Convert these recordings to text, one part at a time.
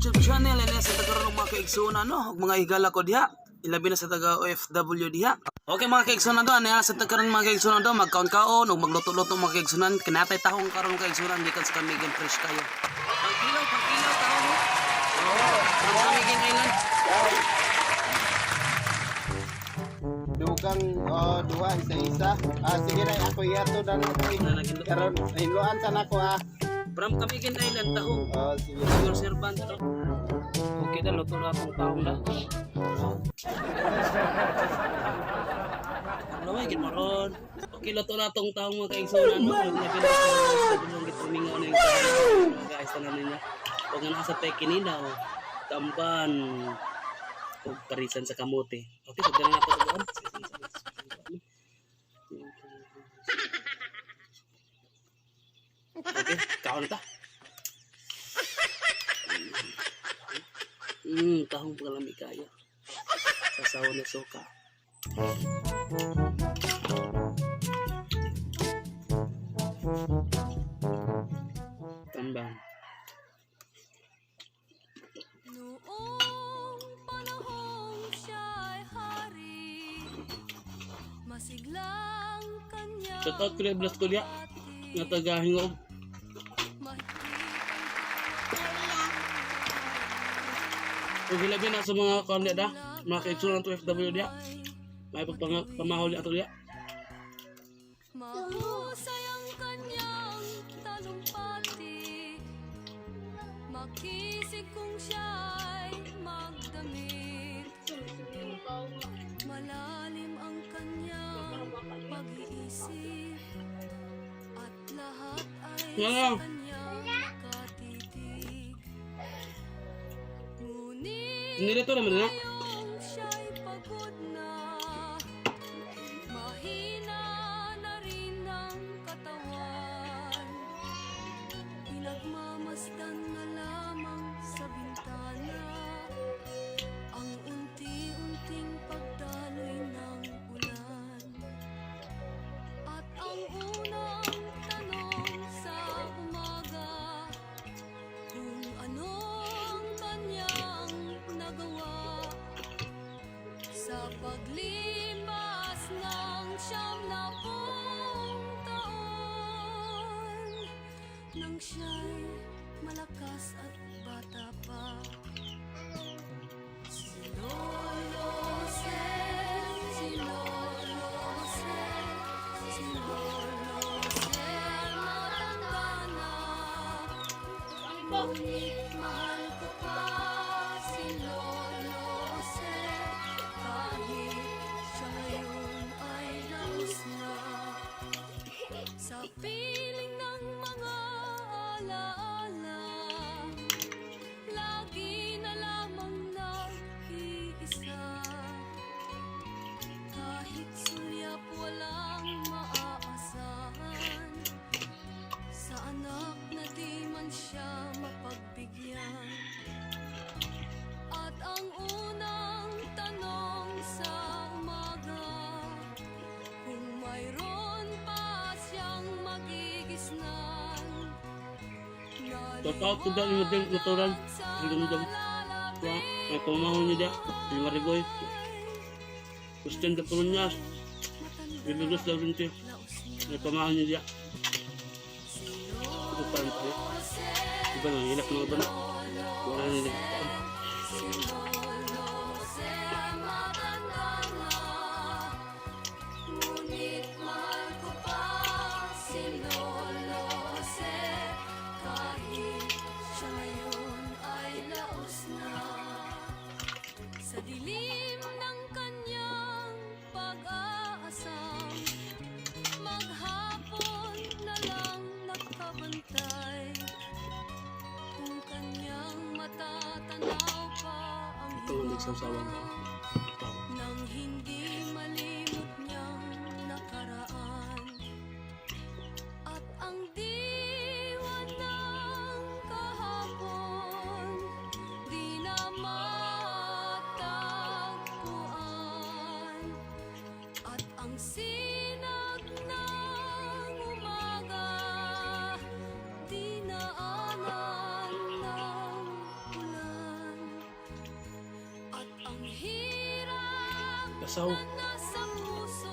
YouTube channel. And sa taga mga kaigsunan, no, ug mga higala ko diha. Ilabi na sa taga OFW diha. Okay, mga kaigsunan do, ano sa taga mga kaigsunan do, magkaon-kaon ug magluto-luto, mga kaigsunan. Kinatay tahong karon, kaigsunan, gikan sa Camiguin, fresh kayo. Pagkilaw, pagkilaw tahong. Oh, from Camiguin Island. Dugang, oh, duha isa-isa. Ah, sige na ako iyato na lang. Karon hinluan sa nako ah. From Camiguin Island tahong. Oh, sige. Your servant. Okay na, luto na akong tahong na. Ano ba, ginaron? Okay, luto na itong tahong, mga kaigsunan. No? Labi na sa gulong gitumingaw na yung tahong. Mga guys, tanan ninyo. Huwag nga nasa kinilaw. Tamban. O parisan sa kamote. Okay, so na nato doon. Okay, kaon na ta. Tahong pagalami kayo. Sasawa na suka. Tambang. Noong panahong siya'y hari, masiglang kanyang Shout out kuya Blas kuya. Nga taga Hingob. Ug hilabi na sa mga kuan da, mga kaigsunan to FW dia. May pagpamahol ato dia. Mahusay ang kanyang talumpati, makisig kung siya'y magdamit. Malalim ang kanyang pag-iisip at lahat ay Nga. sa kanyang nakatitig. Ngunit Nilito naman na. ngayong siya'y pagod na, mahina na rin ang katawan. Pinagmamasdan na lamang sa bintana ang unti-unting pagdaloy ng ulan. At ang unang tanong sa umaga, kung ano ang kanyang nagawa sa paglipas ng 90 taon nang siya'y malakas at bata pa. Si Lolo Jose, si Lolo Jose, si Lolo Jose, matanda na. Ngunit mahal ko pa si Lolo Jose kahit siya ngayon ay laos na. Sa piling ng mga alaala, lagi na lamang nag-iisa. Kahit sulyap, walang maaasahan sa anak na di man siya mapagbigyan. At ang unang tanong sa umaga, kung mayroon pa siyang magigisnan. Shout out to Dan Model Natural. Hanggang Ya, may pamahol niya dia. Lima riboy. Christian de Polunyas. Bibigos daw rin siya. May pamahol niya dia. Ito parang tayo. Iba na, hilak na iba na. Wala na nila. Si Lolo Jose, matanda na. Ngunit mahal ko pa si Lolo Jose kahit siya ngayon ay laos na. Sa dilim ng kanyang pag-aasam, maghapon na lang nakabantay kung kanyang matatanaw pa ang Ito ang nagsawsawan. nang hindi malimot niyang nakaraan at ang diwa ng kahapon di na matagpuan at ang sinag ng umaga dinaanan ng ulan. Saw. Na nasa puso,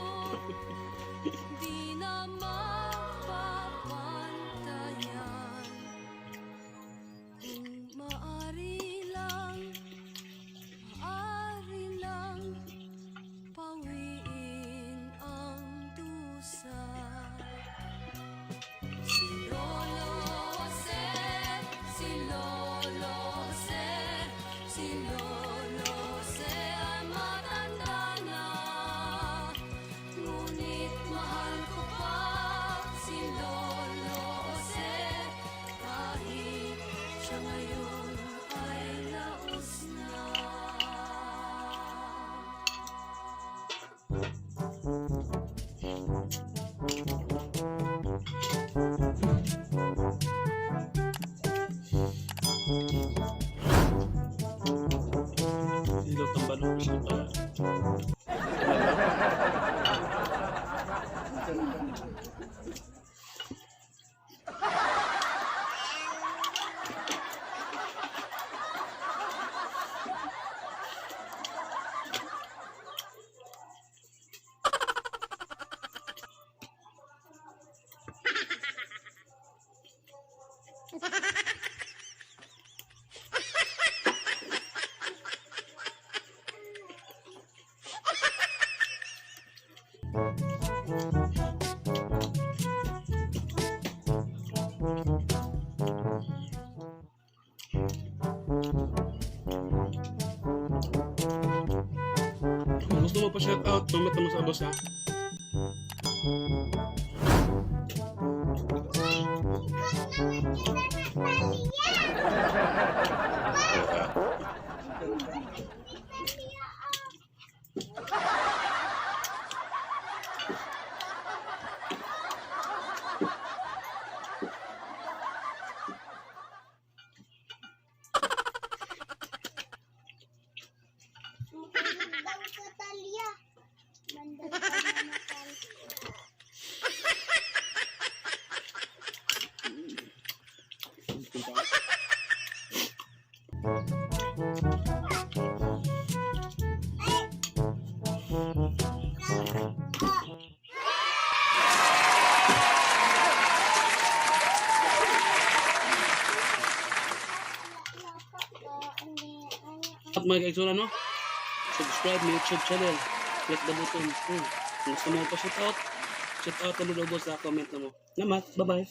di na mapapantayan. Kung maari lang pawiin ang dusa. Si Lolo Jose, si Lolo Jose, si Lolo Jose ay matanda na. Ngunit mahal ko pa si Lolo Jose, kahit siya ngayon ay laos na. Ilaw tambalo siya pala. Kung gusto mo pa shout out, comment mo sa boss ha. Matulog ka, Talia. Mandag ka na matal. At mga kaigsunan, no? Subscribe my YouTube channel. Click the button. Kung gusto mo pa shout out na mo sa comment na mo. Namat, bye-bye.